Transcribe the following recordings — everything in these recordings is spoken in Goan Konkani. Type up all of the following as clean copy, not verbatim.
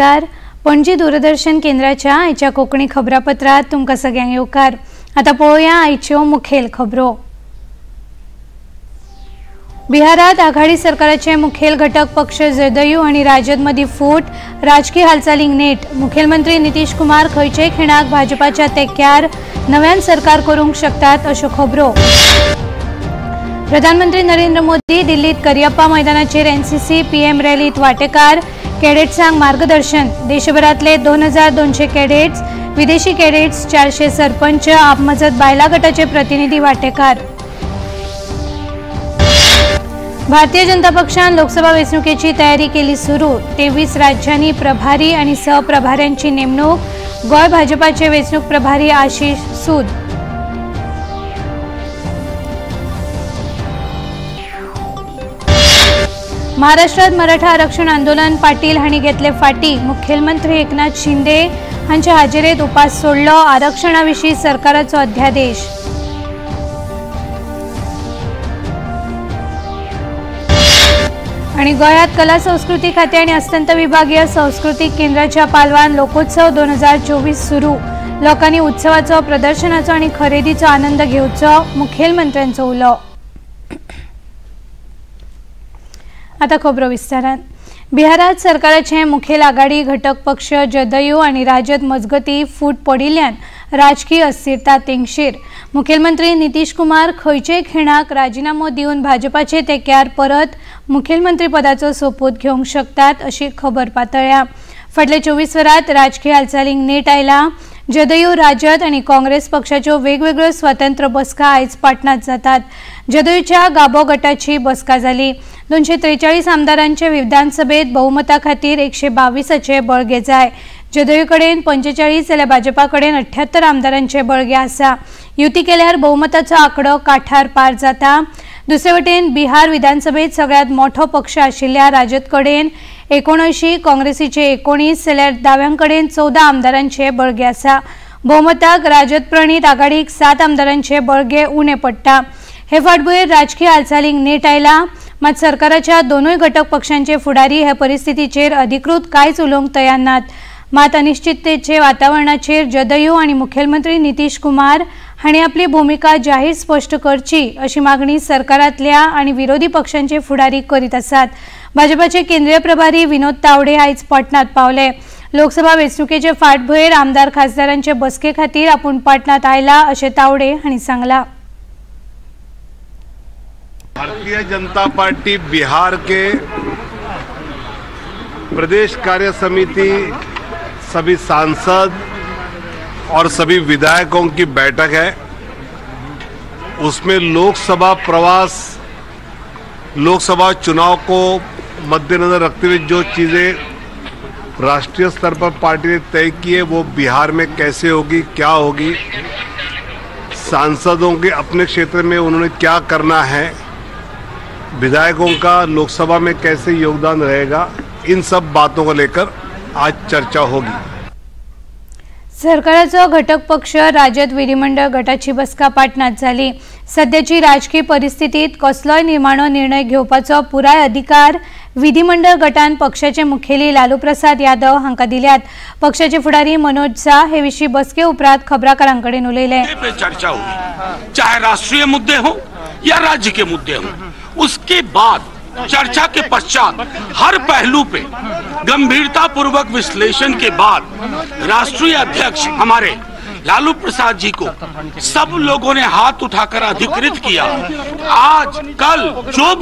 नमस्कार. पणजी दूरदर्शन केंद्राच्या आयच्या कोंकणी खबरापत्रात तुमकां सगळ्यांक येवकार. आतां पळोवया आयच्यो मुखेल खबरो. बिहारात आघाडी सरकाराचे मुखेल घटक पक्ष जदयू आनी राजद मदीं फूट, राजकीय हालचालींक नेट. मुखेलमंत्री नितीश कुमार खंयचेय खिणाक भाजपाच्या तेक्यार नव्यान सरकार करूंक शकतात अश्यो खबरो. प्रधानमंत्री नरेंद्र मोदी दिल्लीत करियप्पा मैदानाचेर एनसीसी पीएम रॅलीत वाटेकार, कॅडेट्सांक मार्गदर्शन. देशभरातले 2200 कॅडेट्स, विदेशी कॅडेट्स, 400 सरपंच, आपमजत बायला गटाचे प्रतिनिधी वाटेकार. भारतीय जनता पक्षान लोकसभा वेंचणुकेची तयारी केली सुरू. 23 राज्यांनी प्रभारी आणि सहप्रभाऱ्यांची नेमणूक. गोंय भाजपाचे वेंचणूक प्रभारी आशिष सूद. महाराष्ट्रात मराठा आरक्षण आंदोलन पाटील हांणी घेतले फाटी. मुखेलमंत्री एकनाथ शिंदे हांच्या हाजेरेत उपास सोडलो. आरक्षणा विशीं सरकाराचो अध्यादेश. आणि गोंयांत कला संस्कृती खाते आणि अस्तंत विभागीय सांस्कृतिक केंद्राच्या पालवान लोकोत्सव 2024 सुरू. लोकांनी उत्सवाचो, प्रदर्शनाचो आणि खरेदीचो आनंद घेवचो, मुखेलमंत्र्यांचो उलो. आता खबरो विस्तारान. बिहारात सरकाराचे मुखेल आघाडी घटक पक्ष जदयू आणि राजद मजगती फूट पडिल्ल्यान राजकीय अस्थिरता तेंगशेर. मुखेलमंत्री नितीश कुमार खंयचेय खिणाक राजिनामो दिवन भाजपाचे तेक्यार परत मुखेलमंत्री पदाचो सोपूत घेवंक शकतात अशी खबर पातळ्या. फाटल्या 24 वरांत राजकीय हालचालींक नेट आयला. जदयू, राजद आनी काँग्रेस पक्षाच्यो वेगवेगळ्यो स्वतंत्र बसका आयज पाटणांत जातात. जदयूच्या गाबो गटाची बसका जाली. 243 आमदारांचे विधानसभेत बहुमता खातीर 122 बळगे जाय. जदयू कडेन 45 जाल्यार भाजपा कडेन 78 आमदारांचे बळगे आसा. युती केल्यार बहुमताचो आंकडो काठार पार जाता. दुसरे वटेन बिहार विधानसभेत सगळ्यांत मोठो पक्ष आशिल्ल्या राजद कडेन 79, काँग्रेसीचे 19 जाल्यार दाव्यां कडेन 14 आमदारांचे बळगे आसा. बहुमताक राजद प्रणीत आघाडीक 7 आमदारांचे बळगे उणें पडटा. हे फाटभुंयेर राजकीय हालचालींक नेट आयला. मात सरकाराच्या दोनूय घटक पक्षांचे फुडारी हे परिस्थितीचेर अधिकृत कांयच उलोवंक तयार नात. मात अनिश्चिततेचे वातावरणाचेर जदयू आनी मुखेलमंत्री नितीश कुमार हांणी आपली भूमिका जाहीर स्पश्ट करची अशी मागणी सरकारांतल्या आनी विरोधी पक्षांचे फुडारी करीत आसात. भाजपाचे केंद्रीय प्रभारी विनोद तावडे आयज पाटणांत पावले. लोकसभा वेंचणुकेचे फाटभुंयेर आमदार खासदारांचे बसके खातीर आपूण पाटणांत आयला अशें तावडे हांणी सांगलां. भारतीय जनता पार्टी बिहार के प्रदेश कार्य समिति, सभी सांसद और सभी विधायकों की बैठक है. उसमें लोकसभा प्रवास, लोकसभा चुनाव को मद्देनजर रखते हुए जो चीज़ें राष्ट्रीय स्तर पर पार्टी ने तय की है वो बिहार में कैसे होगी, क्या होगी, सांसदों के अपने क्षेत्र में उन्होंने क्या करना है, विधायकों का लोकसभा में कैसे योगदान रहेगा, इन सब बातों को लेकर आज चर्चा होगी. सरकाराचो घटक पक्ष राजद विधिमंडळ गटाची बसका पाटणांत जाली. सद्याची राजकीय परिस्थितीत कसलोय निमाणो निर्णय घेवपाचो पुराय अधिकार विधिमंडळ गटान पक्षाचे मुखेली लालू प्रसाद यादव हांकां दिल्यात. पक्षाचे फुडारी मनोज झा हे विशीं बसके उपरांत खबराकारां कडेन उलयले. चर्चा हुई, चाहे राष्ट्रीय मुद्दे हो या राज्य के मुद्दे हो, उसके बाद चर्चा के पश्चात हर पहलू पे गंभीरता पूर्वक विश्लेषण के बाद राष्ट्रीय अध्यक्ष हमारे लालू प्रसाद जी को सब लोगों ने हाथ उठाकर अधिकृत किया. आज कल जो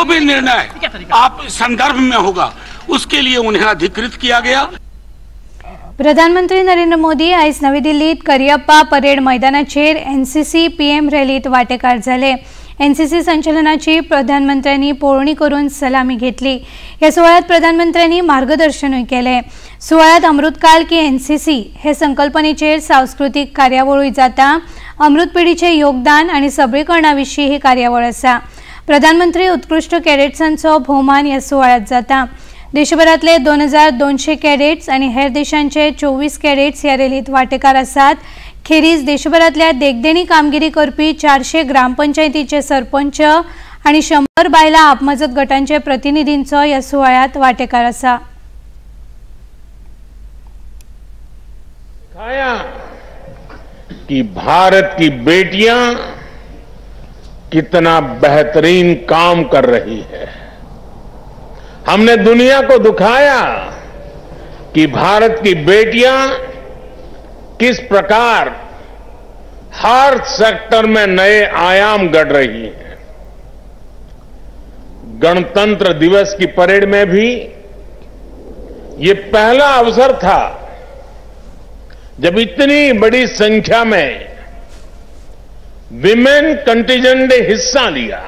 भी निर्णय आप संदर्भ में होगा उसके लिए उन्हें अधिकृत किया गया. प्रधानमंत्री नरेंद्र मोदी आयज नवी दिल्लीत करियप्पा परेड मैदानाचेर एनसीसी पीएम रॅलीत वाटेकार जाले. एनसीसी संचलनाची प्रधानमंत्र्यांनी पळोवणी करून सलामी घेतली. ह्या सुवाळ्यात प्रधानमंत्र्यांनी मार्गदर्शनूय केलें. सुवाळ्यात अमृतकाल की एनसीसी हे संकल्पनेचेर सांस्कृतीक कार्यावळूय जाता. अमृत पिढीचे योगदान आनी सबळीकरणा विशीं ही कार्यावळ आसा. प्रधानमंत्री उत्कृश्ट कॅडेट्सांचो भोवमान ह्या सुवाळ्यात जाता. देशभरातले 2200 कॅडेट्स आनी हेर देशांचे 24 कॅडेट्स ह्या रॅलीत वाटेकार आसात. खेरीज देशभरातल्या देखदेणी कामगिरी करपी 400 ग्रामपंचायतीचे सरपंच आनी 100 बायलां आपमजत गटांचे प्रतिनिधींचो ह्या सुवाळ्यात वाटेकार आसा. दिखाया कि भारत की बेटियां कितना बेहतरीन काम कर रही है। हमने दुनिया को दिखाया कि भारत की बेटियां किस प्रकार हर सेक्टर में नए आयाम गढ़ रही हैं। गणतंत्र दिवस की परेड में भी ये पहला अवसर था जब इतनी बड़ी संख्या में विमेन कंटीजेंट ने हिस्सा लिया।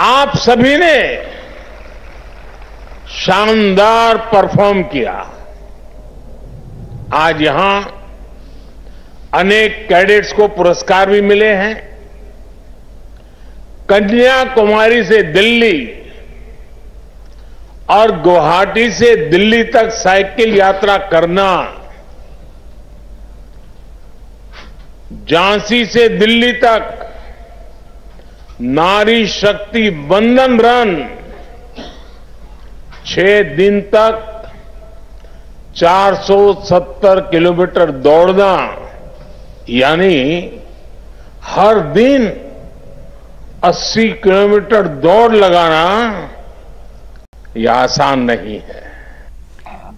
आप सभी ने शानदार परफॉर्म किया। आज यहां अनेक कैडेट्स को पुरस्कार भी मिले हैं। कन्याकुमारी से दिल्ली और गुवाहाटी से दिल्ली तक साइकिल यात्रा करना, झांसी से दिल्ली तक नारी शक्ति वंदन रन, 6 दिन तक 470 किलोमीटर दौड़ना, यानी हर दिन 80 किलोमीटर दौड़ लगाना यह आसान नहीं है।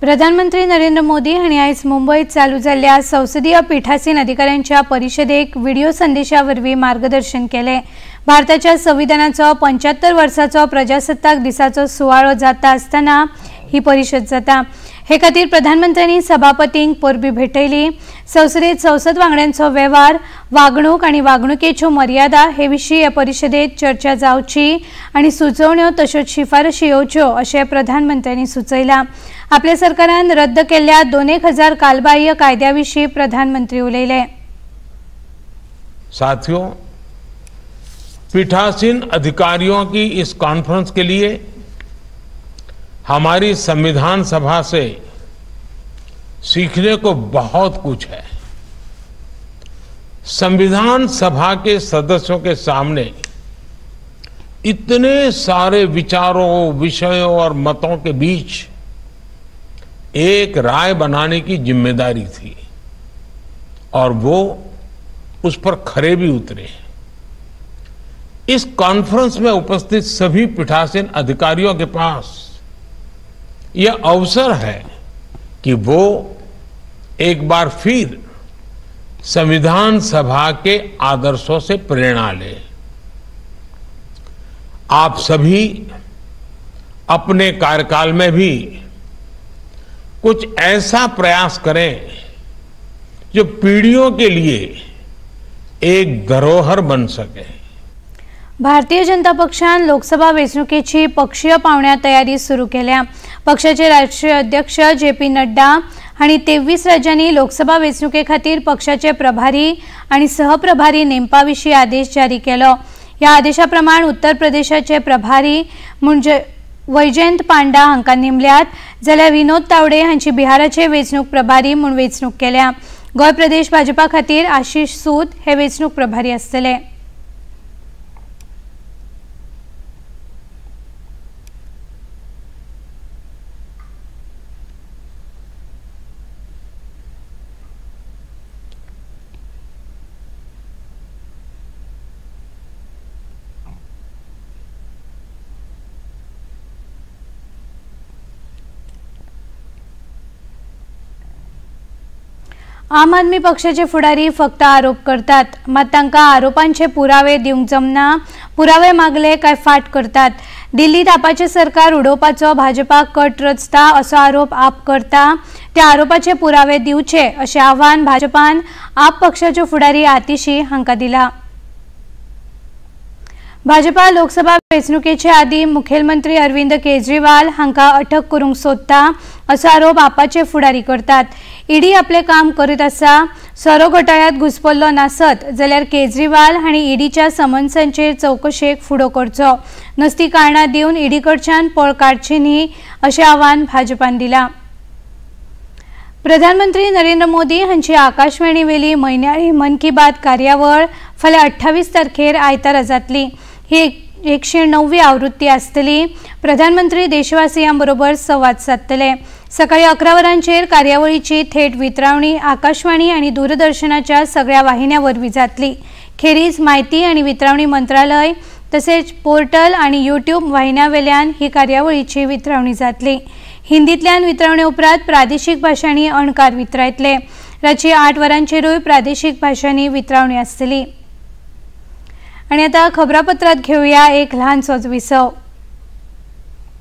प्रधानमंत्री नरेंद्र मोदी हांणी आयज मुंबयत चालू जाल्ल्या संसदीय पीठासीन अधिकाऱ्यांच्या परिशदेक व्हिडिओ संदेशा वरवीं मार्गदर्शन केलें। भारताच्या संविधानाचो 75 वर्साचो प्रजासत्ताक दिसाचो सुवाळो जाता आसतना ही परिशद जाता। हे खातीर प्रधानमंत्र्यांनी सभापतींक परबी भेटयली। संसदेत संसद वांगड्यांचो वेव्हार, वागणूक आनी वागणुकेच्यो मर्यादा हे विशीं हे परिशदेत चर्चा जावची आनी सुचोवण्यो तश्योच शिफारशी येवच्यो अशें प्रधानमंत्र्यांनी सुचयलां। आपल्या सरकारान रद्द केल्ल्या 2,000 कालबाह्य कायद्या विशीं प्रधानमंत्री उलयले। साथियों, पीठासीन अधिकारियों की इस कॉन्फ्रेंस के लिए हमारी संविधान सभा से सीखने को बहुत कुछ है। संविधान सभा के सदस्यों के सामने इतने सारे विचारों, विषयों और मतों के बीच एक राय बनाने की जिम्मेदारी थी और वो उस पर खरे भी उतरे। इस कॉन्फ्रेंस में उपस्थित सभी पीठासीन अधिकारियों के पास यह अवसर है कि वो एक बार फिर संविधान सभा के आदर्शों से प्रेरणा लें। आप सभी अपने कार्यकाल में भी कुछ ऐसा प्रयास करें जो पीढ़ियों के लिए एक धरोहर बन सके। भारतीय जनता पक्षान लोकसभा वेंचणुकेची पक्षीय पावण्या तयारी सुरू केल्या। पक्षाचे राष्ट्रीय अध्यक्ष जे पी नड्डा हांणी 23 राज्यांनी लोकसभा वेंचणुके खातीर पक्षाचे प्रभारी आनी सहप्रभारी नेमपा विशीं आदेश जारी केलो। ह्या आदेशा प्रमाण उत्तर प्रदेशाचे प्रभारी म्हणजे वैजयंत पांडा हांकां नेमल्यात, जाल्यार विनोद तावडे हांची बिहाराचे वेंचणूक प्रभारी म्हूण वेंचणूक केल्या। गोंय प्रदेश भाजपा खातीर आशिष सूद हे वेंचणूक प्रभारी आसतले। आम आदमी पक्षाचे फुडारी फक्त आरोप करतात, मात तांकां आरोपांचे पुरावे दिवंक जमना। पुरावे मागले काय फाट करतात। दिल्लीत आपाचें सरकार उडोवपाचो भाजपा कट रचता असो आरोप आप करता, त्या आरोपाचे पुरावे दिवचे अशें आव्हान भाजपान आप पक्षाच्यो फुडारी आतिशी हांकां दिला। भाजपा लोकसभा वेंचणुकेचे आदी मुखेलमंत्री अरविंद केजरीवाल हांकां अटक करूंक सोदता असो आरोप आपाचे फुडारी करतात। ईडी आपलें काम करीत आसा, सोरो घोटाळ्यांत घुसपल्लो नासत जाल्यार केजरीवाल हांणी ईडीच्या समन्सांचेर चवकशेक फुडो करचो, नसती कारणां दिवन ईडी कडच्यान पळ काडची न्ही अशें आव्हान भाजपान दिलां। प्रधानमंत्री नरेंद्र मोदी हांची आकाशवाणी वेली म्हयन्याळी मन की बात कार्यावळ फाल्यां 28 तारखेर आयतारा जातली। ही 109वी आवृत्ती आसतली। प्रधानमंत्री देशवासियां बरोबर संवाद सादतले। सकाळी 11 वरांचेर कार्यावळीची थेट वितरावणी आकाशवाणी आनी दूरदर्शनाच्या सगळ्या वाहिन्यां वरवीं जातली. खेरीज म्हायती आनी वितरावणी मंत्रालय तसेच पोर्टल आनी यूट्यूब वाहिन्यां वेल्यान ही कार्यावळीची वितरावणी जातली. हिंदींतल्यान वितरावणे उपरांत प्रादेशीक भाशांनी अणकार वितरायतले. रातची 8 वरांचेरूय प्रादेशीक भाशांनी वितरावणी आसतली. आनी आतां खबरापत्रांत घेवया एक ल्हानसोच विसव.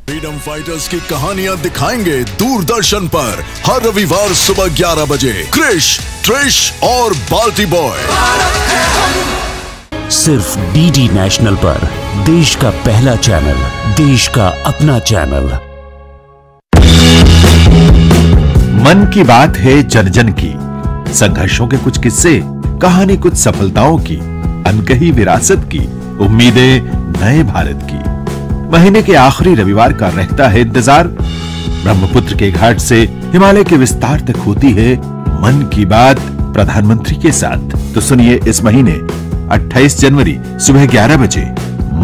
फ्रीडम फाइटर्स की कहानियां दिखाएंगे दूरदर्शन पर हर रविवार सुबह 11 बजे. क्रिश, ट्रिश और बाल्टी बॉय सिर्फ डीडी नेशनल पर. देश का पहला चैनल, देश का अपना चैनल. मन की बात है जन जन की. संघर्षों के कुछ किस्से, कहानी कुछ सफलताओं की, अनकही विरासत की, उम्मीदें नए भारत की. महीने के आखिरी रविवार का रहता है इंतजार. ब्रह्मपुत्र के घाट से हिमालय के विस्तार तक होती है मन की बात प्रधानमंत्री के साथ. तो सुनिए इस महीने 28 जनवरी सुबह 11 बजे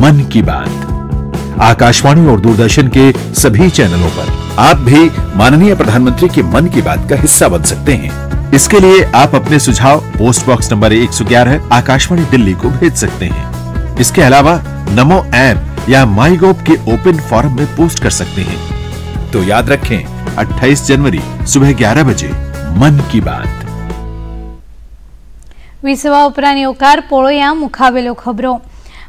मन की बात आकाशवाणी और दूरदर्शन के सभी चैनलों पर. आप भी माननीय प्रधानमंत्री के मन की बात का हिस्सा बन सकते हैं. इसके लिए आप अपने सुझाव post box number 111 Akashvani Delhi को भेज सकते हैं. इसके अलावा नमो ऐप या माईगोव के ओपन फोरम में पोस्ट कर सकते हैं. तो याद रखें 28 जनवरी सुबह 11 बजे मन की बात. विसवा उपरांत येवकार पळोवया मुखावेल्यो खबरो.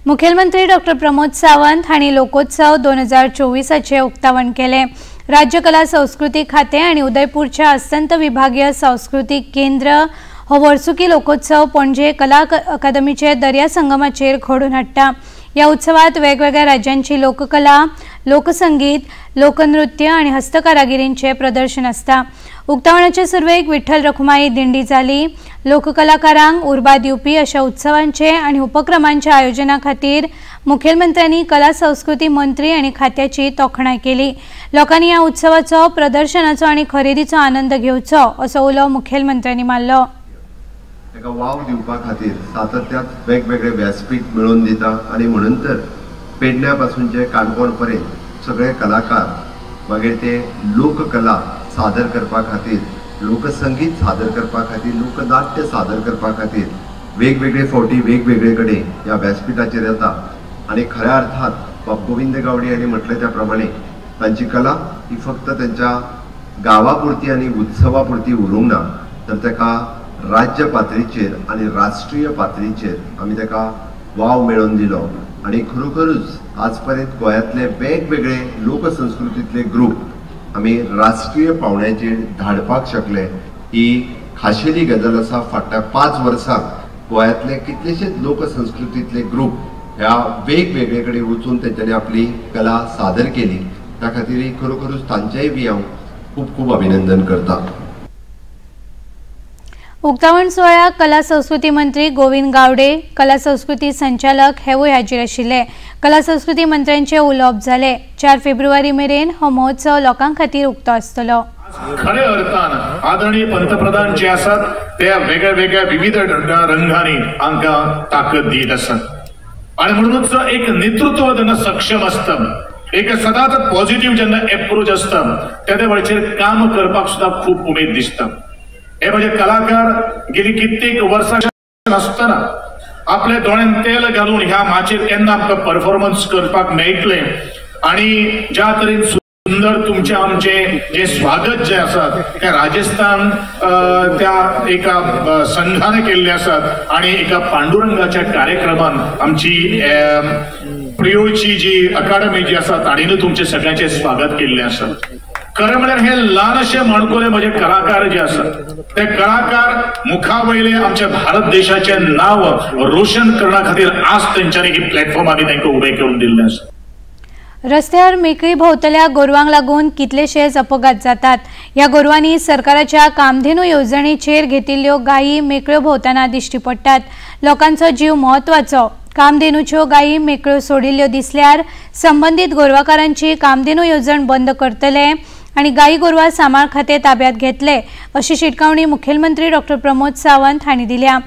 मुखेलमंत्री डॉक्टर प्रमोद सावंत हांणी लोकोत्सव 2024 उक्तावण केलें. राज्य कला संस्कृती खातें आनी उदयपूरच्या अस्तंत विभागीय सांस्कृतीक केंद्र हो वर्सुकी लोकोत्सव पणजे कला अकादमीचे दर्या संगमाचेर घडोवन हाडटा. ह्या उत्सवात वेगवेगळ्या राज्यांची लोककला, लोकसंगीत, लोकनृत्य आनी हस्तकारागिरींचें प्रदर्शन आसता. उक्तावणाचे सुरवेक विठ्ठल रखुमाई दिंडी जाली. लोककलाकारांक उर्बा दिवपी अशा उत्सवांचे आनी उपक्रमांच्या आयोजना खातीर मुखेलमंत्र्यांनी कला संस्कृती मंत्री आनी खात्याची तोखणाय केली. लोकांनी ह्या उत्सवाचो, प्रदर्शनाचो आनी खरेदीचो आनंद घेवचो असो उलो मुखेलमंत्र्यांनी मारलो. ताका वाव दिवपा खातीर सातत्यात वेगवेगळे व्यासपीठ मेळोवन दिता आनी म्हणून तर पेडण्या पासूनचे काणकोण पर्यंत सगळे कलाकार मागीर ते लोककला सादर करपा खातीर, लोकसंगीत सादर करपा खातीर, लोकनाट्य सादर करपा खातीर वेगवेगळे फावटी वेगवेगळे कडेन ह्या व्यासपीठाचेर येता. आनी खऱ्या अर्थात बाब गोविंद गावडे हांणी म्हटलें त्या प्रमाणे तांची कला ही फक्त तांच्या गांवा पुरती आनी उत्सवा पुरती उरूंक ना, तर ताका राज्य पातळीचेर आनी राष्ट्रीय पातळीचेर आमी ताका वाव मेळोवन दिलो. आनी खरोखरूच आज पर्यंत गोंयांतले वेगवेगळे लोकसंस्कृतींतले ग्रूप आमी राष्ट्रीय पावंड्याचेर धाडपाक शकले ही खाशेली गजाल आसा. फाटल्या 5 वर्सांक गोंयांतले कितलेशेच लोकसंस्कृतींतले ग्रूप ह्या वेगवेगळे कडेन वचून तेंच्यांनी आपली कला सादर केली. त्या खातीर खरोखरूच तांचेय बी हांव खूब खूब अभिनंदन करता. उक्तावण सुवाळ्याक कला संस्कृती मंत्री गोविंद गावडे, कला संस्कृती संचालक हेवूय हाजीर आशिल्ले. कला संस्कृती मंत्र्यांचे उलोवप जाले. 4 फेब्रुवारी मेरेन हो महोत्सव लोकां खातीर उक्तो आसतलो. खऱ्या अर्थान आदरणीय पंतप्रधान जे आसात ते वेगळ्या वेगळ्या विविध रंगांनी आमकां ताकद दीत आसात आनी म्हणूनच एक नेतृत्व जेन्ना सक्षम आसता, एक सदांच पॉझिटिव्ह जेन्ना एप्रोच आसता त्या वेळचेर काम करपाक सुद्दां खूब उमेद दिसता. हे म्हणजे कलाकार गेली कित्येक वर्सां आसतना आपल्या दोळ्यान तेल घालून ह्या माचयेर केन्ना आमकां परफॉर्मन्स करपाक मेळटलें आनी ज्या तरेन सुंदर तुमचें आमचें जें स्वागत जें आसा तें राजस्थान त्या एका संघान केल्लें आसा आनी एका पांडुरंगाच्या कार्यक्रमान आमची प्रियोळची जी अकादमी जी आसा ताणें तुमचें सगळ्यांचें स्वागत केल्लें आसा. खरें म्हळ्यार हे ल्हानशे माणकुले म्हजे कलाकार जे आसात ते कलाकार मुखावयले आमच्या भारत देशाचें नांव रोशन करण्या खातीर आज तेंच्यांनी ही प्लॅटफॉर्म आमी तांकां उबें करून दिल्लें आसा. रस्त्यार मेकळी भोंवतल्या गोरवांक लागून कितलेशेच अपघात जातात. ह्या गोरवांनी सरकाराच्या कामधेनू येवजणेचेर घेतिल्ल्यो गायी मेकळ्यो भोंवतना दिश्टी पडटात. लोकांचो जीव म्हत्वाचो. कामधेनूच्यो गायी मेकळ्यो सोडिल्ल्यो दिसल्यार संबंदीत गोरवाकारांची कामधेनू येवजण बंद करतले आनी गायी गोरवां सांबाळ खातें ताब्यात घेतले अशी शिटकावणी मुखेलमंत्री डॉक्टर प्रमोद सावंत हांणी दिल्या.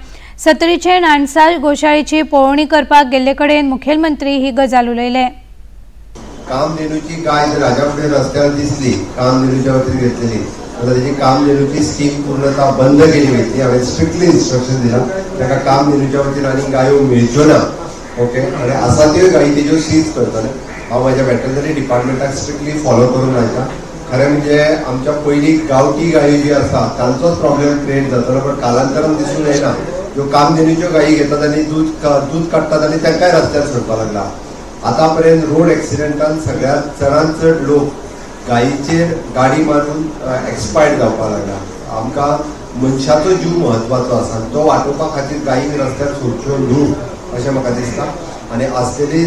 सत्तरीचे नाणसाल गोशाळेची पळोवणी करपाक गेल्ले कडेन मुखेलमंत्री ही गजाल उलयले. कामधेनूची गाय जर हाज्या फुडें रस्त्यार दिसली कामधेनूच्या वतीन घेतलेली जाल्यार तेजी कामधेनूची स्कीम पूर्णता बंद केली वयतली. हांवें स्ट्रिक्टली इन्स्ट्रक्शन दिला ताका कामधेनूच्या वतीन आनी गायो मेळच्यो ना. ओके, आनी आसा त्यो गायी तेज्यो सीज करतले. हांव म्हाज्या वेटरनरी डिपार्टमेंटाक स्ट्रिक्टली फॉलो करूंक लायता. खरें म्हणजे आमच्या पयलीं गांवठी गायी जी आसा तांचोच प्रॉब्लेम क्रिएट जातालो, पण कालांतरान दिसून येना ज्यो कामधेनूच्यो गायी घेतात आनी दूद काडटात आनी तांकांय रस्त्यार सोडपाक लागला. आतां पर्यंत रोड एक्सिडंटान सगळ्यांत चडांत चड लोक गायीचेर गाडी मारून एक्सपायर्ड जावपाक लागला. आमकां मनशाचो जीव म्हत्वाचो आसा आनी तो वाटोवपा खातीर गायीक रस्त्यार सोडच्यो न्हू अशें म्हाका दिसता. आनी आसलेली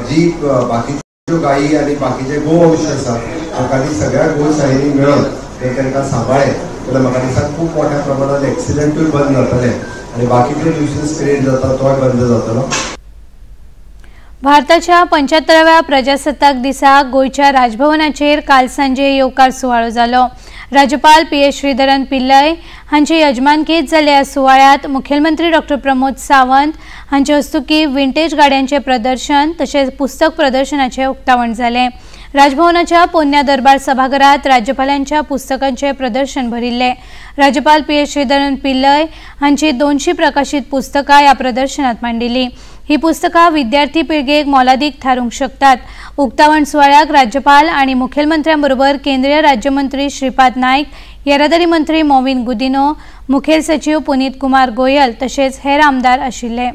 जी बाकीच्यो गायी आनी बाकीचे गोवंश आसा तांकां सगळ्या गोशायेंनी मेळोन जर तांकां सांबाळ्ळें जाल्यार म्हाका दिसता खूब मोठ्या प्रमाणात एक्सिडंटूय बंद जातले आनी बाकीच्यो न्युसन्स क्रिएट जाता तोय बंद जातलो. भारताच्या 75व्या प्रजासत्ताक दिसा गोंयच्या राजभवनाचेर काल सांजे येवकार सुवाळो जालो. राज्यपाल पी.एस. श्रीधरन पिल्लय हांचे यजमानकेंत जाल्ल्या सुवाळ्यांत मुखेलमंत्री डॉ. प्रमोद सावंत हांचे हस्तुकीं विंटेज गाड्यांचें प्रदर्शन तशेंच पुस्तक प्रदर्शनाचें उक्तावण जालें. राजभवनाच्या पोन्न्या दरबार सभाघरांत राज्यपालांच्या पुस्तकांचें प्रदर्शन भरिल्लें. राज्यपाल पी.एस. श्रीधरन पिल्लय हांची 200 प्रकाशीत पुस्तकां ह्या प्रदर्शनांत मांडिल्लीं. ही पुस्तकां विद्यार्थी पिळगेक मोलादीक थारूंक शकतात. उक्तावण सुवाळ्याक राज्यपाल आनी मुखेलमंत्र्यांबरोबर केंद्रीय राज्यमंत्री श्रीपाद नायक, येरादारी मंत्री मॉविन गुदिनो, मुखेल सचीव पुनीत कुमार गोयल तशेंच हेर आमदार आशिल्ले.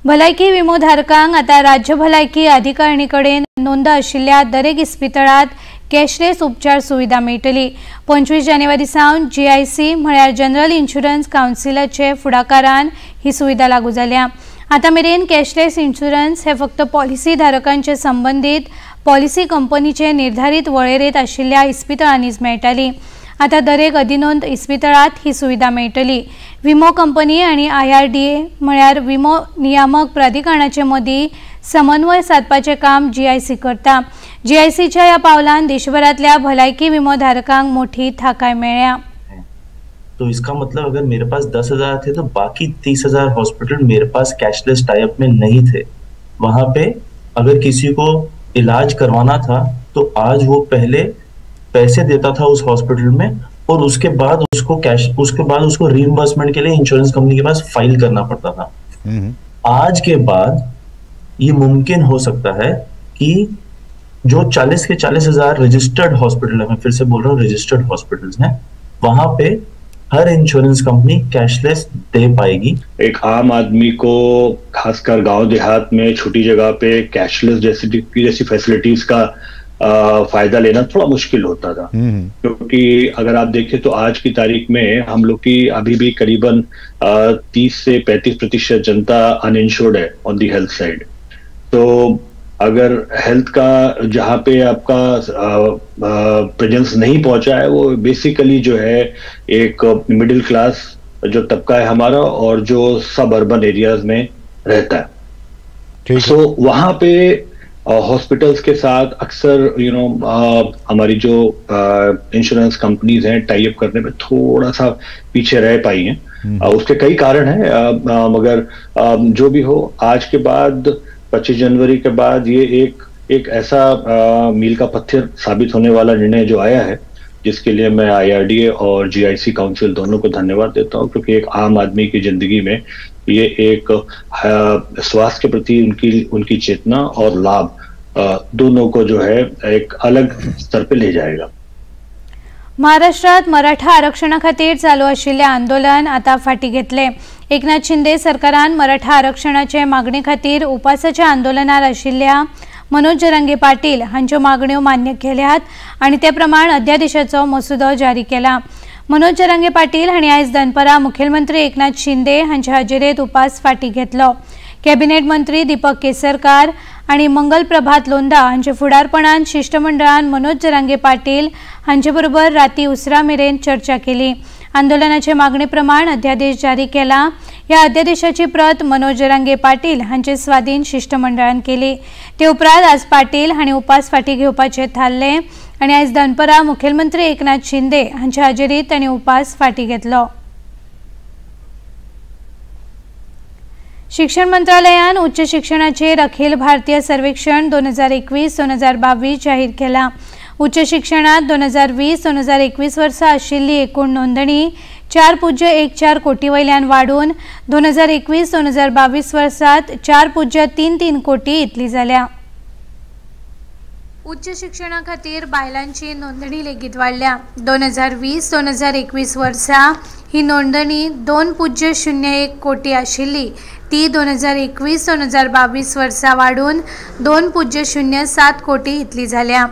भलायकी विमो धारकांक आतां राज्य भलायकी अधिकारिणी कडेन नोंद आशिल्ल्या दरेक इस्पितळांत कॅशलेस उपचार सुविधा मेळटली. 25 जानेवारी सावन जीआयसी म्हळ्यार जनरल इन्शुरन्स कावन्सिलाचे फुडाकारान ही सुविधा लागू जाल्या. आतां मेरेन कॅशलेस इन्शुरन्स हे फक्त पॉलिसी धारकांचे संबंदीत पॉलिसी कंपनीचे निर्धारित वळेरेंत आशिल्ल्या इस्पितळांनीच मेळटाली. आतां दरेक अधिनोंद इस्पितळांत ही सुविधा मेळटली. विमो कंपनी आनी आयआरडीए म्हळ्यार विमो नियामक प्राधिकरणाचे मदीं समन्वय सादपाचें काम जीआयसी करता. जीआयसीच्या ह्या पावलान देशभरांतल्या भलायकी विमो धारकांक मोठी थाकाय मेळ्ळ्या. तो इसका मतलब अगर मेरे पास 10,000 थे तो बाकी 30,000 हॉस्पिटल मेरे पास कैशलेस टाइप में नहीं थे. वहां पे अगर किसी को इलाज करवाना था तो आज वो पहले पैसे देता था उस हॉस्पिटल में और उसके बाद उसको कैश, उसके बाद उसको रीइंबर्समेंट के लिए insurance company K pass file करना पड़ता था. आज के बाद ये मुमकिन हो सकता है कि जो 40 के 40,000 रजिस्टर्ड हॉस्पिटल है, मैं फिर से बोल रहा हूँ रजिस्टर्ड हॉस्पिटल्स हैं, वहां पे हर इंश्योरेंस कंपनी कैशलेस दे पाएगी. एक आम आदमी को खासकर गांव देहात में छोटी जगह पे कैशलेस जैसी फैसिलिटीज का फायदा लेना थोड़ा मुश्किल होता था, क्योंकि अगर आप देखें तो आज की तारीख में हम लोग की अभी भी करीबन 30 से 35% जनता अनइंश्योर्ड है ऑन the health side. तो अगर हेल्थ का जहाँ पे आपका प्रेजेंस नहीं पहुंचा है वो बेसिकली जो है एक मिडिल क्लास जो तबका है हमारा और जो सब अर्बन एरियाज में रहता है, सो वहाँ पे हॉस्पिटल्स के साथ अक्सर हमारी जो इंश्योरेंस कंपनीज हैं टाई अप करने में थोड़ा सा पीछे रह पाई हैं. उसके कई कारण हैं, मगर जो भी हो आज के बाद 25 जनवरी के बाद ये एक ऐसा मील का पत्थर साबित होने वाला निर्णय जो आया है, जिसके लिए मैं आईआरडीए और जीआईसी काउंसिल दोनों को धन्यवाद देता हूं, क्योंकि एक आम आदमी की जिंदगी में ये एक स्वास्थ्य के प्रति उनकी चेतना और लाभ दोनों को जो है एक अलग स्तर पे ले जाएगा. महाराष्ट्रात मराठा आरक्षणा खातीर चालू आशिल्लें आंदोलन आतां फाटीं घेतलें. एकनाथ शिंदे सरकारान मराठा आरक्षणाचे मागणे खातीर उपासाच्या आंदोलनार आशिल्ल्या मनोज जरांगे पाटील हांच्यो मागण्यो मान्य केल्यात आनी ते प्रमाण अध्यादेशाचो मसुदो जारी केला. मनोज जरांगे पाटील हांणी आयज दनपरां मुखेलमंत्री एकनाथ शिंदे हांचे हाजेरेंत उपास फाटीं घेतलो. कॅबिनेट मंत्री दीपक केसरकार आनी मंगल प्रभात लोंदा हांचे फुडारपणान शिष्टमंडळान मनोज जरांगे पाटील हांचे बरोबर राती उसरा मेरेन चर्चा केली. आंदोलनाचे मागणे प्रमाण अध्यादेश जारी केला. ह्या अध्यादेशाची प्रत मनोज जरांगे पाटील हांचे स्वाधीन शिष्टमंडळान केली. ते उपरांत आज पाटील हांणी उपास फाटीं घेवपाचें थारलें आनी आयज दनपरां मुखेलमंत्री एकनाथ शिंदे हांचे हाजेरींत तांणी उपास फाटीं घेतलो. शिक्षण मंत्रालयान उच्च शिक्षणाचेर अखिल भारतीय सर्वेक्षण 2021-2022 जाहीर केला। उच्च शिक्षणात 2020-2021 वर्सा आशिल्ली एकूण नोंदणी 4.14 कोटी वयल्यान वाडून 2021-2022 वर्सात 4.33 कोटी इतली जाल्या। उच्च शिक्षणा खातीर बायलांची नोंदणी लेगीत वाडल्या। 2020-2021 वर्सा ही नोंदणी 2.01 कोटी आशिल्ली, ती 2021-2022 वर्सा वाडून 2.07 कोटी इतली जाल्या।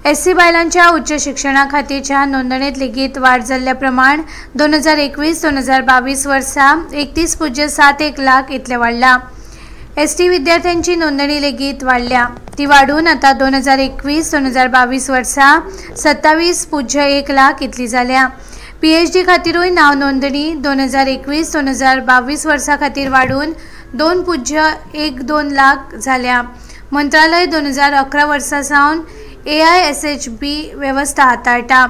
एससी बायलांच्या उच्च शिक्षणा खातीरच्या नोंदणीत लेगीत वाड जाल्ल्या प्रमाण 2021-2022 वर्सा 31.71 लाख इतले वाडला। एसटी विद्यार्थ्यांची नोंदणी लेगीत वाडल्या, ती वाडून आता 2021-2022 वर्सा 27.1 लाख इतली जाल्या। पीएचडी खातीरूय नाव नोंदणी 2021-2022 वर्सा खातीर वाडून 2.12 लाख जाल्या। मंत्रालय 2011 वर्सा सावन AISHB वेवस्था हाताळटा।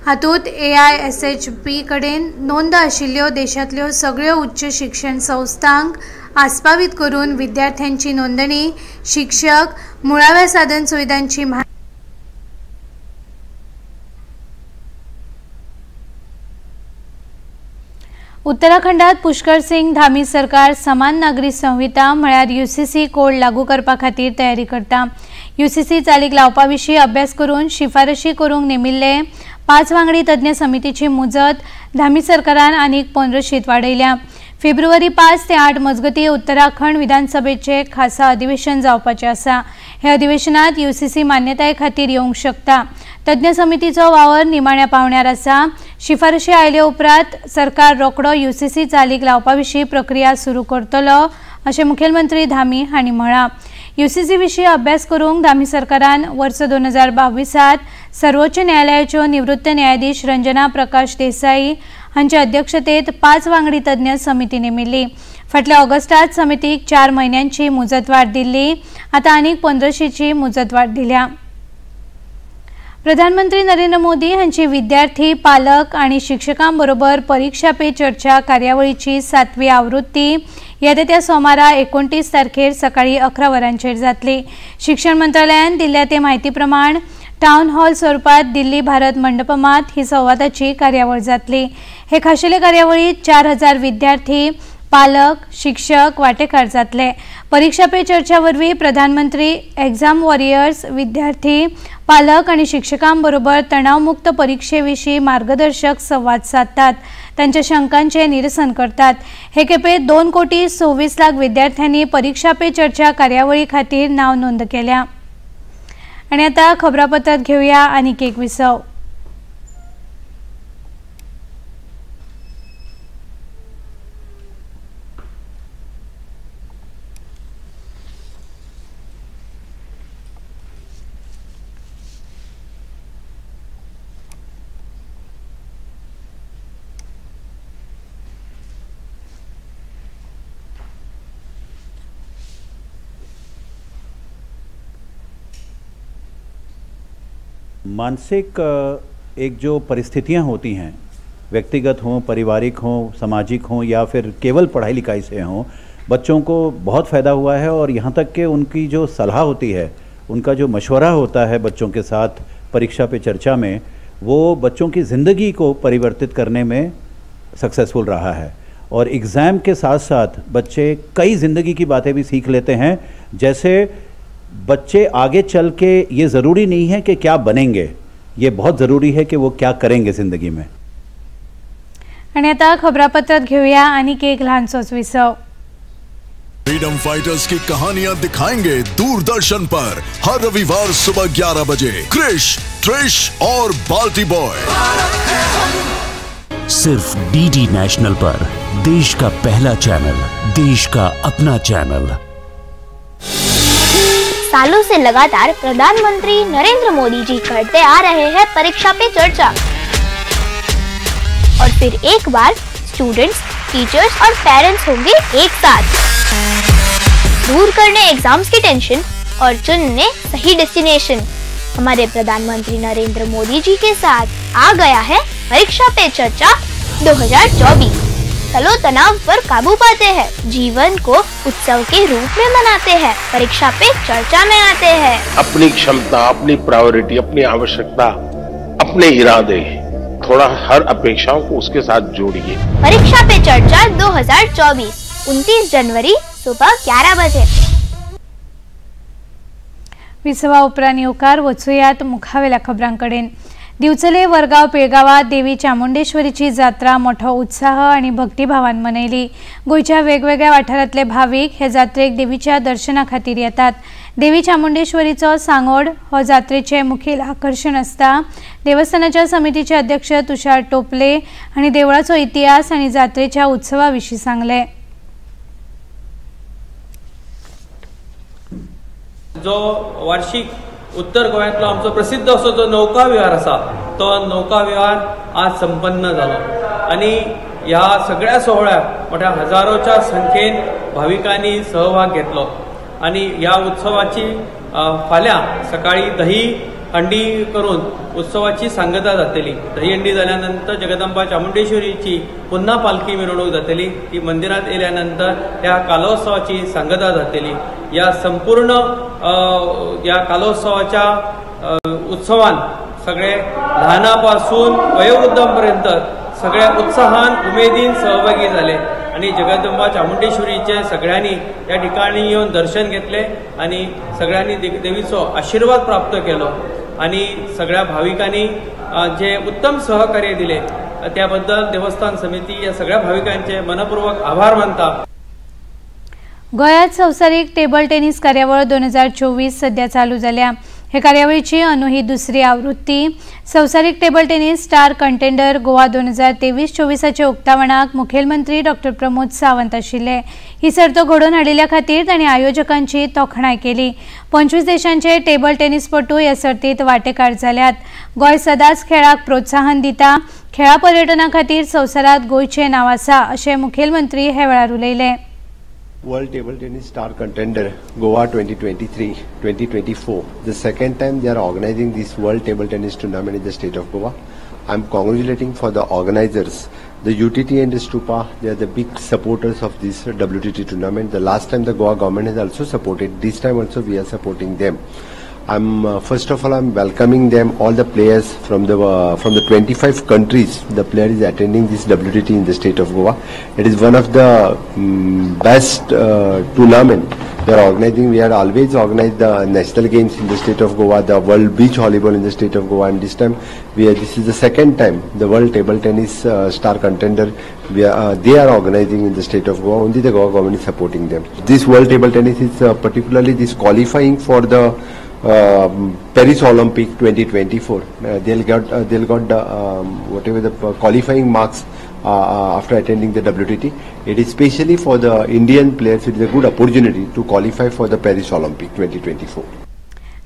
हातूंत AISHB कडेन नोंद आशिल्ल्यो देशांतल्यो सगळ्यो उच्च शिक्षण संस्थांक आस्पावीत करून विद्यार्थ्यांची नोंदणी, शिक्षक, मुळाव्या साधन सुविधांची उत्तराखंडात पुष्कर सिंग धामी सरकार समान नागरी संहिता म्हळ्यार UCC code लागू करपा खातीर तयारी करता। UCC चालीक लावपा विशीं अभ्यास करून शिफारशी करूंक नेमिल्ले 5 वांगडी तज्ञ समितीची मुजत धामी सरकारान आनीक 15शीत वाडयल्या। फेब्रुवारी 5 ते 8 मजगती उत्तराखंड विधानसभेचे खासा अधिवेशन जावपाचें आसा। हे अधिवेशनात UCC मान्यताये खातीर येवंक शकता। तज्ञ समितीचो वावर निमाण्या पावण्यार आसा। शिफारशी आयले उपरांत सरकार रोखडो UCC चालीक लावपा विशीं प्रक्रिया सुरू करतलो अशें मुखेलमंत्री धामी हांणी म्हळां। UCC विशीं अभ्यास करूंक धामी सरकारान वर्स 2022 सर्वोच्च न्यायालयाच्यो निवृत्त न्यायाधीश रंजना प्रकाश देसाई हांचे अध्यक्षतेत 5 वांगडी तज्ञ समिती नेमिल्ली। फाटल्या ऑगस्टात समितीक 4 म्हयन्यांची मुजतवाड दिल्ली, आतां आनीक 15शीची मुजतवाड दिल्या। प्रधानमंत्री नरेंद्र मोदी हांची विद्यार्थी, पालक आनी शिक्षकां बरोबर परीक्षा पे चर्चा कार्यावळीची 7वी आवृत्ती येता त्या सोमारा 29 तारखेर सकाळी 11 वरांचेर जातली। शिक्षण मंत्रालयान दिल्या ते म्हायती प्रमाण टावन हॉल स्वरुपात दिल्ली भारत मंडपमात ही संवादाची कार्यावळ जातली। हे खाशेले कार्यावळीत 4000 विद्यार्थी, पालक, शिक्षक वाटेकार जातले। परीक्षा पे चर्चा वरवीं प्रधानमंत्री एग्जाम वॉरियर्स विद्यार्थी, पालक आनी शिक्षकां बरोबर तणावमुक्त परीक्षे विशीं मार्गदर्शक संवाद सादतात, तांच्या शंकांचें निरसन करतात। हे खेपे 2,26,00,000 विद्यार्थ्यांनी परीक्षा पे चर्चा कार्यावळी खातीर नाव नोंद केल्या। आनी आतां खबरापत्रांत घेवया आनीक एक विसव। मानसिक एक जो परिस्थितियां होती हैं, व्यक्तिगत हों, पारिवारिक हों, सामाजिक हों या फिर केवल पढ़ाई लिखाई से हों, बच्चों को बहुत फ़ायदा हुआ है। और यहाँ तक कि उनकी जो सलाह होती है, उनका जो मशवरा होता है बच्चों के साथ परीक्षा पे चर्चा में, वो बच्चों की ज़िंदगी को परिवर्तित करने में सक्सेसफुल रहा है। और एग्ज़ाम के साथ साथ बच्चे कई ज़िंदगी की बातें भी सीख लेते हैं। जैसे बच्चे आगे चल के ये ज़रूरी नहीं है कि क्या बनेंगे, ये बहुत ज़रूरी है कि वो क्या करेंगे ज़िंदगी में। आणि आता खबरापत्रात घेऊया आणखी एक लहानसोच विसव। फ्रीडम फाइटर्स की कहानियां दिखाएंगे दूरदर्शन पर हर रविवार सुबह 11 बजे क्रिश, ट्रिश और बाल्टी बॉय, सिर्फ डीडी नेशनल पर, देश का पहला चैनल, देश का अपना चैनल। सालों से लगातार प्रधानमंत्री नरेंद्र मोदी जी करते आ रहे हैं परीक्षा पे चर्चा, और फिर एक बार स्टूडेंट्स, टीचर्स और पेरेंट्स होंगे एक साथ, दूर करने एग्जाम्स की टेंशन और चुनने सही डेस्टिनेशन। हमारे प्रधानमंत्री नरेंद्र मोदी जी के साथ आ गया है परीक्षा पे चर्चा 2024। चलो तनाव पर काबू पाते हैं, जीवन को उत्सव के रूप में मनाते हैं, परीक्षा पे चर्चा में आते हैं। अपनी क्षमता, अपनी प्रायोरिटी, अपनी आवश्यकता, अपने इरादे, थोड़ा हर अपेक्षाओं को उसके साथ जोड़िए। परीक्षा पे चर्चा 2024 29 जनवरी सुबह 11 बजे। विसवा उपरांत येवकार वचुयात मुखावेल्या खबरांकडेन। दिवचले वरगांव पिळगांवात देवी चामुंडेश्वरीची जात्रा मोठो उत्साह आनी भक्तिभावान मनयली। गोंयच्या वेगवेगळ्या वाठारांतले भावीक हे जात्रेक देवीच्या दर्शना खातीर येतात। देवी चामुंडेश्वरीचो सांगोड हो जात्रेचें मुखेल आकर्शण आसता। देवस्थानाच्या समितीचे अध्यक्ष तुषार टोपले आनी देवळाचो इतिहास आनी जात्रेच्या उत्सवा विशीं सांगलें। जो वार्षिक उत्तर गोंयांतलो आमचो प्रसिद्ध असो जो नौका विहार आसा तो नौका विहार आज संपन्न जालो आनी ह्या सगळ्या सोहळ्याक मोठ्या हजारोच्या संख्येन भाविकांनी सहभाग घेतलो आनी ह्या उत्सवाची फाल्यां सकाळी दही हंडी करून उत्सवाची सांगता जातली। दही हंडी जाल्या नंतर जगदंबा चामुंडेश्वरीची पुन्हा पालखी मिरवणूक जातली, ती मंदिरात येयल्या नंतर ह्या कालोत्सवाची सांगता जातली। या संपूर्ण या कालोत्सवाच्या उत्सवान सगळे ल्हानापासून वयोवृद्धांपर्यंत सगळ्या उत्साहान उमेदीन सहभागी जाले आनी जगदंबा चामुंडेश्वरीचे सगळ्यांनी या ठिकाणी येवन दर्शन घेतले आनी सगळ्यांनी देवीचो आशीर्वाद प्राप्त केलो आनी सगळ्या भाविकांनी जे उत्तम सहकार्य दिले त्याबद्दल देवस्थान समिती या सगळ्या भाविकांचे मनपूर्वक आभार मानता। गोंयांत संवसारीक टेबल टेनिस कार्यावळ 2024 सध्या चालू जाल्या। हे कार्यावळीची अंदू ही दुसरी आवृत्ती। संवसारीक table tennis star contender Goa 2023-24 उक्तावणाक मुखेलमंत्री डॉक्टर प्रमोद सावंत आशिल्ले। ही सर्त घडोवन हाडिल्ल्या खातीर तांणी आयोजकांची तोखणाय केली। 25 देशांचे टेबल टेनिसपटू ह्या सर्तीत वांटेकार जाल्यात। गोंय सदांच खेळाक प्रोत्साहन दिता। खेळा पर्यटना खातीर संवसारांत गोंयचें नांव आसा अशें मुखेलमंत्री हे वेळार उलयले। World Table Tennis Star Contender Goa 2023-2024. The second time they are organizing this World Table Tennis Tournament in the state of Goa. I am congratulating for the organizers. The UTT and the Stupa, they are the big supporters of this WTT tournament. The last time the Goa government has also supported. This time also we are supporting them. I'm first of all I'm welcoming them, all the players from the 25 countries. The player is attending this WTT in the state of Goa. It is one of the best tournament they are organizing. We had always organized the national games in the state of Goa, the World Beach Volleyball in the state of Goa, and this time we are, this is the second time the World Table Tennis Star Contender we are, they are organizing in the state of Goa. Only the Goa government is supporting them. This World Table Tennis is particularly this qualifying for the Paris Olympic 2024. They'll got the whatever the qualifying marks after attending the WTT. It is specially for the Indian players. It is a good opportunity to qualify for the Paris Olympic 2024.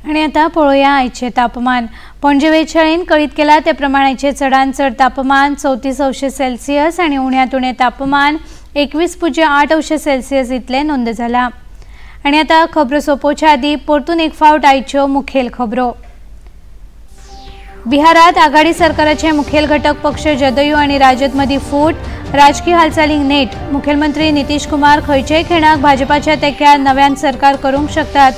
आनी आतां पळोवया आयचें तापमान। पणजे वेधशाळेन कळीत केलां ते प्रमाण आयचें चडांत चड तापमान 34 अंश सेल्सियस आनी उण्यांत उणें तापमान 21.8 अंश सेल्सियस इतलें नोंद जालां। आनी आतां खबरो सोंपोवच्या आदीं परतून एक फावट आयच्यो मुखेल खबरो। बिहारात आघाडी सरकाराचे मुखेल घटक पक्ष जदयू आनी राजद मदीं फूट, राजकीय हालचालींक नेट। मुखेलमंत्री नितीश कुमार खंयच्याय खिणाक भाजपाच्या तेंक्यार नव्यान सरकार करूंक शकतात।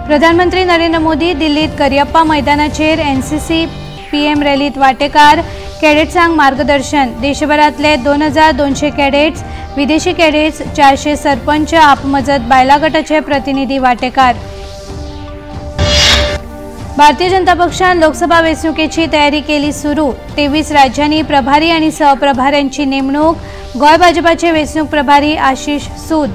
प्रधानमंत्री नरेंद्र मोदी दिल्लीत करियप्पा मैदानाचेर एनसीसी पीएम रॅलीत वांटेकार, कॅडेट्सांक मार्गदर्शन। देशभरांतले 2200 कॅडेट्स, विदेशी कॅडेट्स, 400 सरपंच, आपमजत बायलां गटाचे प्रतिनिधी वांटेकार। भारतीय जनता पक्षान लोकसभा वेंचणुकेची तयारी केली सुरू। 23 राज्यांनी प्रभारी आनी सहप्रभाऱ्यांची नेमणूक। गोंय भाजपाचे वेंचणूक प्रभारी आशिष सूद।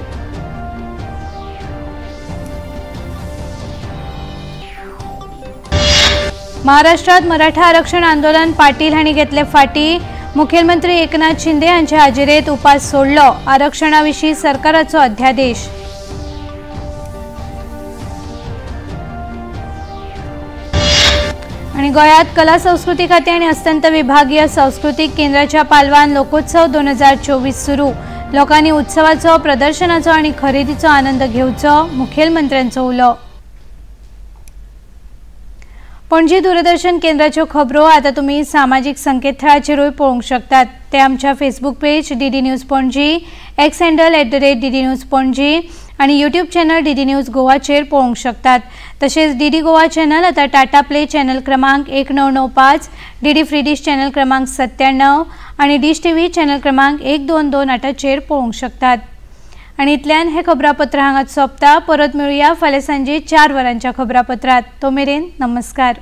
महाराष्ट्रात मराठा आरक्षण आंदोलन पाटील हांणी घेतले फाटी। मुखेलमंत्री एकनाथ शिंदे हांचे हाजेरेत उपास सोडलो। आरक्षणा विशीं सरकाराचो अध्यादेश। आनी गोंयांत कला संस्कृती खातें आनी अस्तंत विभागीय सांस्कृतीक केंद्राच्या पालवान लोकोत्सव 2024 सुरू। लोकांनी उत्सवाचो, प्रदर्शनाचो आनी खरेदीचो आनंद घेवचो, मुखेलमंत्र्यांचो उलो। पणजी दूरदर्शन केंद्राच्यो खबरो आतां तुमी सामाजीक संकेतथळाचेरूय पळोवंक शकतात. ते आमच्या Facebook page DD news Panaji, X handle @DD news Panaji आनी यूट्यूब चॅनल डीडी न्यूज गोवाचेर पळोवंक शकतात. तशेंच डीडी गोवा चॅनल आतां टाटा प्ले चॅनल क्रमांक 1995, डीडी फ्री डिश चॅनल क्रमांक 97 आनी डिश टीव्ही चॅनल क्रमांक 1228चेर पळोवंक शकतात. आनी इतल्यान हें खबरापत्र हांगाच सोंपता. परत मेळुया फाल्यां सांजे 4 वरांच्या खबरापत्रांत. तो मेरेन नमस्कार.